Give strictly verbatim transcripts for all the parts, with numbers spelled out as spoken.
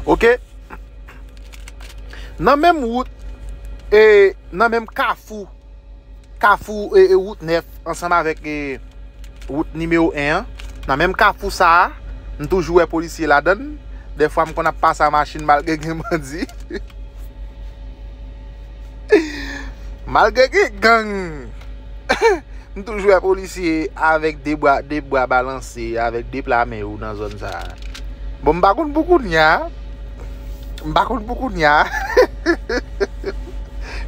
Ok? Nan menm wout, e, nan menm kafou, kafou, e, e, wout nèf, ansanm avèk, e, wout nimewo en an, nan menm kafou sa a, m toujou wè polisye ladan l. Dèfwa, m konn ap pase a machin malgre gen bandi. Malgre gen gang. M toujou wè polisye avèk de bra, de bra balanse, avèk de pla men yo nan zòn sa a. Bon, m pa konn pou kounye a. M pa konn pou kounye a.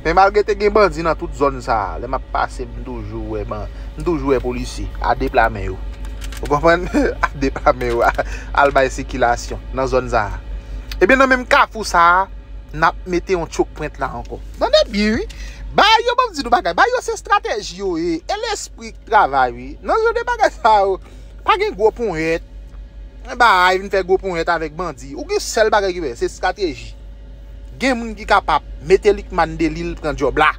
Men malgre te gen bandi nan tout zòn sa a, lè m ap pase, m toujou wè ban-, m toujou wè polisye a de pla men yo. Ou konprann? A de pla men yo, a, al bay sikilasyon nan zòn sa a. Ebyen, nan menm kafou sa a, n ap mete yon chokpwent la ankò. Tande byen, wi. Bagay yo, ban m di nou bagay. Bagay yo, se estrateji yo ye. E lespri k travay, wi. Nan jan de bagay sa yo, pa gen gwo ponyèt. Bagay vin fè gwo ponyèt avèk bandi. Ou gen sèl bagay ki fè, se estrateji. Gen moun ki kapab mete Lucmane Delille pran djòb la.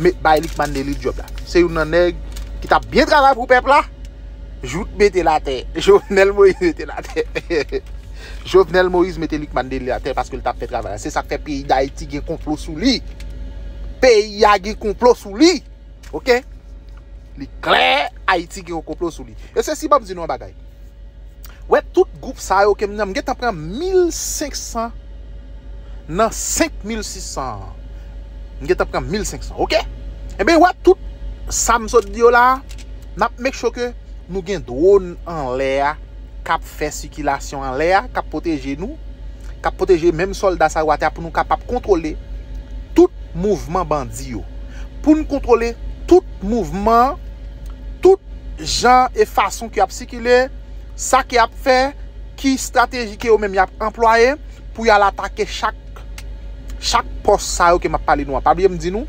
Met, bay Lucmane Delille djòb la. Se youn nan nèg ki t ap byen travay pou pèp la. Jout mete l atè. Jovenel Moïse mete l atè. Jovenel Moïse mete Lucmane Delille atè paske l t ap fè travay la. Se sa k fè peyi Dayiti gen konplo sou li. Peyi a gen konplo sou li. Ok? Li klè, Ayiti gen yon konplo sou li. E se si ban m di nou yon bagay. Wè tout gwoup sa yo ke m nan, m gentan pran mil senk san nan senk mil sis san an. M gentan pran mil senk san, ok? Ebyen, wè tout sa m sot di yo la, n ap make sure ke nou gen dwòn anlè a k ap fè sikilasyon anlè a, k ap pwoteje nou, k ap pwoteje menm sòlda sa yo atè a pou nou kapab kontwole tout mouvman bandi yo. Pou n kontwole tout mouvman, tout jan e fason ke y ap sikile, sa ke y ap fè, ki estrateji ke yo menm y ap anplwaye pou y al atake chak, chak pòs sa yo ke m ap pale nou an. Pa bliye m di nou,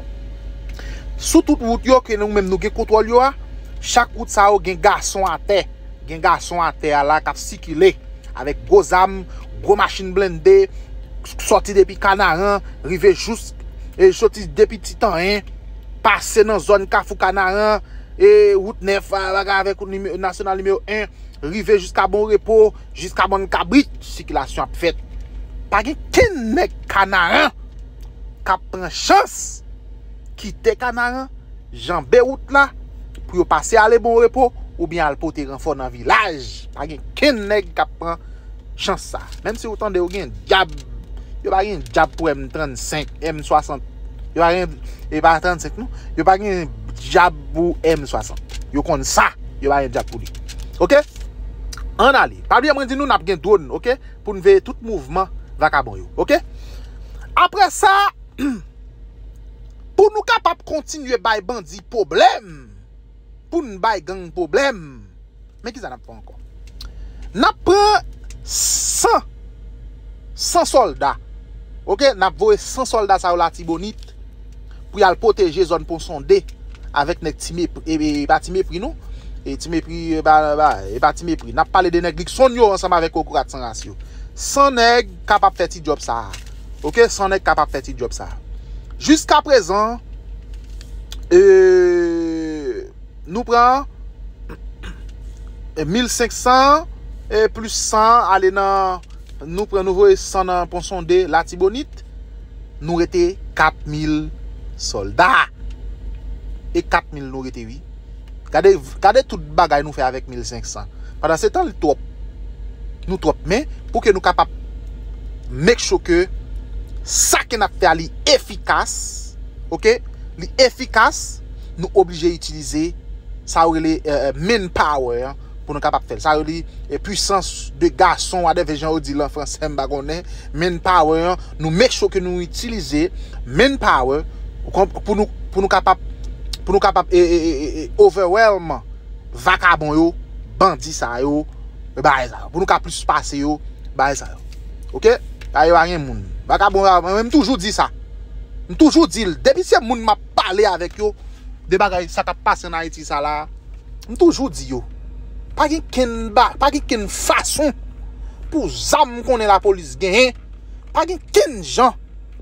sou tout wout yo ke nou menm nou gen kontwòl yo a, chak wout sa yo gen gason atè. Gen gason atè a la k ap sikile avèk gwo zam, gwo machin blende, sòti depi Kanaran, rive jous, e sòti depi Titanyen, pase nan zòn Kafou Kanaran, e wout nèf a, bagay avèk wout nime-, nasyonal nimewo en, rive jiska Bon Repo, jiska Bann Kabrit, sikilasyon ap fèt. Pa gen kenn nèg Kanaran k ap pran chans kite Kanaran, janbe wout la, pou yo pase ale Bon Repo, oubyen al pote ranfò nan vilaj. Pa gen kenn nèg k ap pran chans sa. Menm si ou tande yo gen djab, yo pa gen djab pou M trannsenk, M swasant. Yo pa gen, e pa trannsenk non. Yo pa gen djab pou M swasant. Yo konn sa. Yo pa gen djab pou li. Ok? Ann ale. Pa bliye mwen di nou n ap gen dwòn, ok? Pou n veye tout mouvman vakabon yo. Ok? Apre sa, pou nou kapab kontinye bay bandi pwoblèm, pou n bay gang pwoblèm, men kisa n ap fè ankò? N ap pran san, san sòlda. Ok? N ap voye san sòlda sa yo Latibonit pou y al pwoteje zòn Pon Sonde avèk nèg Ti Mepri, e, e, e pa Ti Mepri non. E Ti Mepri, e pa, e pa, e pa Ti Mepri. N ap pale de nèg Luckson yo ansanm avèk kokorat san ras yo. San nèg kapab fè ti djòb sa a. Ok, san nèg kapab fè ti djòb sa a. Jiska prezan, e, nou pran mil senk san, e, plis san, ale nan, nou pran, nou voye san nan Pon Sonde, Latibonit, nou rete kat mil sòlda. E kat mil nou rete, wi. Gade, gade tout bagay nou fè avèk mil senk san. Pandan se tan, li twòp. Nou twòp. Men, pou ke nou kapab make sure ke sa ke n ap fè a, li efikas, ok? Li efikas, nou oblije itilize sa yo rele, e, e, manpower an, pou nou kapab fè l. Sa yo rele, e, puissance de garçon, whatever jan yo di l an fransè, m pa konnen. Manpower an, nou make sure ke nou itilize manpower, ou konp-, pou nou, pou nou kapab, pou nou kapab, e, e, e, e, e, overwhelm vakabon yo, bandi sa yo, e, bagay sa yo. Pou nou ka plis pase yo, bagay sa yo. Ok? Sa yo pa gen moun. Vakabon, mwen, m toujou di sa. M toujou di l. Depi se moun m ap pale avèk yo, de bagay sa k ap pase ann Ayiti sa la, m toujou di yo, pa gen kenn ba-, pa gen kenn fason pou zam konnen lapolis genyen, pa gen kenn jan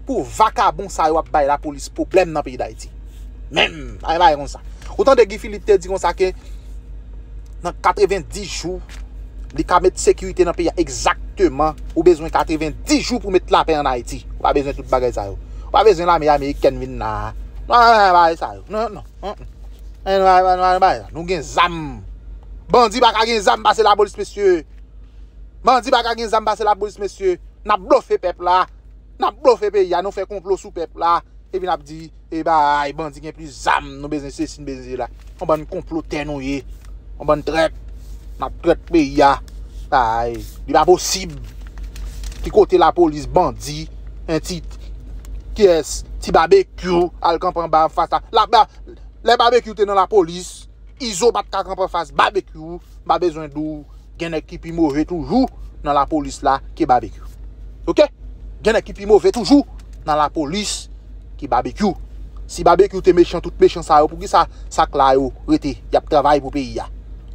pou vakabon sa yo ap bay lapolis pwoblèm nan peyi Dayiti. Menm, pa gen bagay konsa. Ou tande Guy Philippe te di konsa ke nan katrevenndis jou, Li ka met sekirite nan peyi a. Egzakteman. Ou bezwen katrevenndis jou pou met lapè ann Ayiti. Ou pa bezwen tout bagay sa yo. Ou pa bezwen lame amerikèn vin la. Non, non, non, bagay sa yo. Non, non. Non, non. Eh, non, non, non, non, non. Nou gen zam. Bandi pa ka gen zam pase lapolis, mesye. Bandi pa ka gen zam pase lapolis, mesye. N ap blofe pèp la. N ap blofe peyi a. Nou fè konplo sou pèp la. Epi n ap di, e bay, bandi gen plis zam, nou bezwen sesi, nou bezwen sela. Yon bann konplotè nou ye. Yon bann trèt. N ap trèt peyi a. Bay, li pa posib. Ki kote lapolis, bandi, en ti, kiyès, ti Babekyou, al kanpe anba anfas la. La, ba, lè Babekyou te nan lapolis, Izo pa t ka kanpe anfas Babekyou. M pa bezwen di w, gen nèg ki pi move toujou nan lapolis la ke Babekyou. Oke? Gen nèg ki pi move toujou nan lapolis ke Babekyou. Si Babekyou te mechan, tout mechan sa yo, poukisa sak la yo rete? Y ap travay pou peyi a.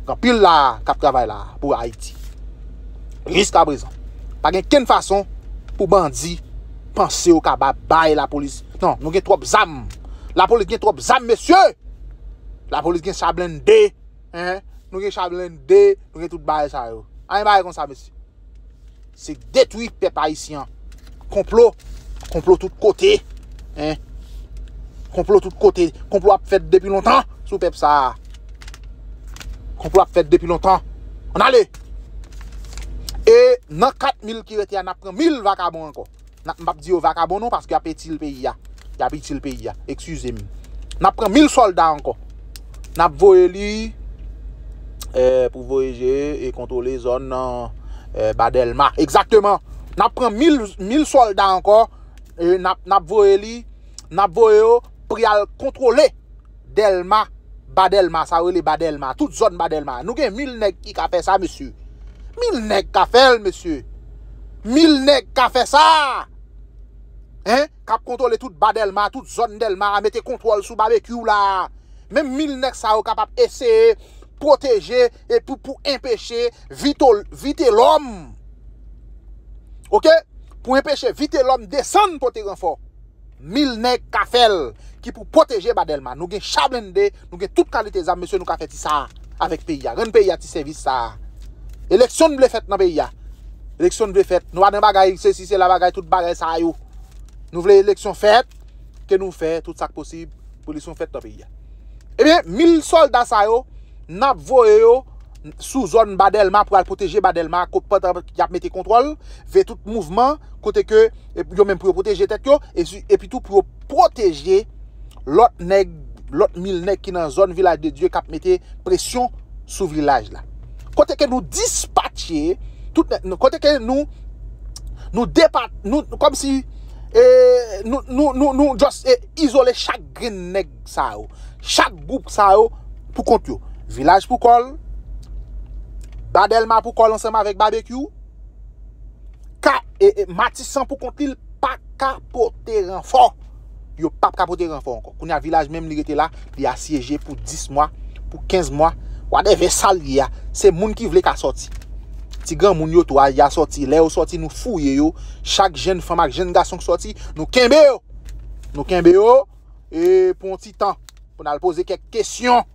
Gen anpil la k ap travay la pou Ayiti. Jiskaprezan, pa gen kenn fason pou bandi panse yo ka ba-, bay lapolis. Non, nou gen twòp zam. Lapolis gen twòp zam, mesye! Lapolis gen cha blende, en, nou gen cha blende, nou gen tout bagay sa yo. Anyen bagay konsa, mesye. Se detwi pèp ayisyen an. Konplo, konplo tout kote, en. Konplo tout kote. Konplo ap fèt depi lontan sou pèp sa a. Konplo ap fèt depi lontan. Ann ale! E nan kat mil ki rete a, n ap pran mil vakabon ankò. N ap, m p ap di yo vakabon non, paske y ap itil peyi a. Y ap itil peyi a. Eskize m. N ap pran mil sòlda ankò. N ap voye li, eh, pou voye je e kontwole zòn nan, eh, ba Dèlma. Egzakteman. N ap pran mil, mil sòlda ankò. E n ap, n ap voye li, n ap voye yo pou y al kontwole Dèlma, ba Dèlma, sa yo rele ba Dèlma, tout zòn ba Dèlma. Nou gen mil nèg ki ka fè sa, mesye. Mil nèg ka fè l, mesye. Mil nèg ka fè sa. Hein? K ap kontwole tout ba Dèlma, tout zòn Dèlma, mete kontwòl sou Babekyou la. Menm mil nèg sa yo kapab eseye pwoteje e pou, pou enpeche Vito-, Vitelòm. Oke? Pou enpeche Vitelòm desann pote ranfò. Mil nèg ka fè l, ki pou pwoteje ba Dèlma. Nou gen cha blende, nou gen tout kalite zam, mesye, nou ka fè ti sa a avèk peyi a. Rann peyi a ti sèvis sa a. Eleksyon n vle fèt nan peyi a. Eleksyon n vle fèt. Nou pa nan bagay sesi, sela, bagay, tout bagay sa yo. Nou vle eleksyon fèt, ke nou fè tout sa k posib pou eleksyon fèt nan peyi a. Ebyen, mil sòlda sa yo, n ap voye yo sou zòn ba Dèlma pou al pwoteje ba Dèlma, kot pandan y ap mete kontwòl, veye tout mouvman, kote ke, e, yo menm pou yo pwoteje tèt yo, e si, epi tou pou yo pwoteje lòt nèg, lòt mil nèg ki nan zòn Vilaj de Dye k ap mete presyon sou vilaj la. Kote ke nou dispatche, tout nèg, nou, kote ke nou, nou depa-, nou, nou kòmsi, e, nou, nou, nou, nou just, e, izole chak grenn nèg sa yo. Chak gwoup sa yo pou kont yo. Vilaj pou kò l, ba Dèlma pou kò l ansanm avèk Babekyou, ka, e, e, Matisan pou kont li, l pa ka pote ranfò. Yo p ap ka pote ranfò ankò. Kounye a, Vilaj menm li rete la, li asyeje pou dis mwa, pou kenz mwa, whatever sa l ye a. Se moun ki vle ka sòti. Ti granmoun yo tou a, y a sòti. Lè yo sòti, nou fouye yo. Chak jenn fanm ak jenn gason k sòti, nou kenbe yo. Nou kenbe yo, e, pou yon ti tan. Pou n al poze kèk kesyon.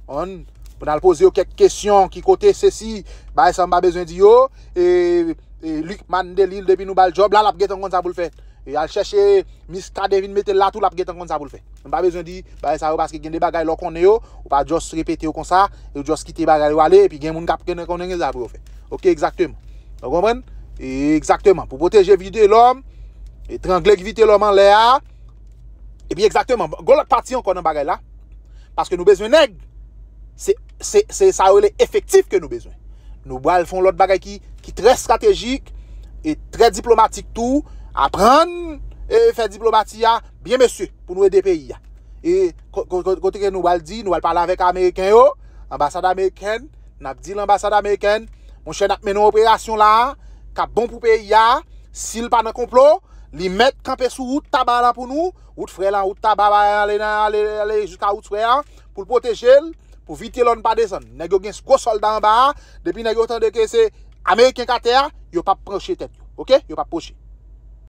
Konprann? Pou n al poze yo kèk kesyon, ki kote sesi, bagay sa m pa bezwen di yo, e, e Lucmane Delille, depi nou ba l djòb la, l ap gentan konn sa pou l fè. E al chèche Muscadin vin mete l la tou, l ap gentan konn sa pou l fè. M pa bezwen di bagay sa yo, paske gen de bagay lè w konnen yo, ou pa just repete yo konsa, e ou just kite bagay yo ale, epi gen moun k ap konnen, konnen gen sa pou yo fè. Oke, egzakteman. Ou konprann? E egzakteman. Pou pwoteje Vitelòm, etrangle Vitelòm anlè a, epi egzakteman, gon lòt pati ankò nan bagay la, paske nou bezwen nèg. Se, se, se sa yo rele efektif ke nou bezwen. Nou pral fè yon lòt bagay ki, ki trè estratejik e trè diplomatik tou. Aprann e fè diplomati a byen, mesye, pou nou ede peyi a. E ko-, ko-, ko-, kote ke nou pral di, nou pral pale avèk ameriken yo, anbasad amerikèn, n ap di l anbasad amerikèn, monchè, n ap mennen yon operasyon la a, k ap bon pou peyi a, si l pa nan konplo, li mèt kanpe sou wout Taba la pou nou, wout Frè la, wout Taba, ale, ale, ale jiska wout Frè a, pou l pwoteje l, pou Vitelòm pa desann. Nèg yo gen gwo sòlda anba a, depi nèg yo tande ke se ameriken k atè a, yo p ap pwoche tèt yo, oke? Yo p ap pwoche.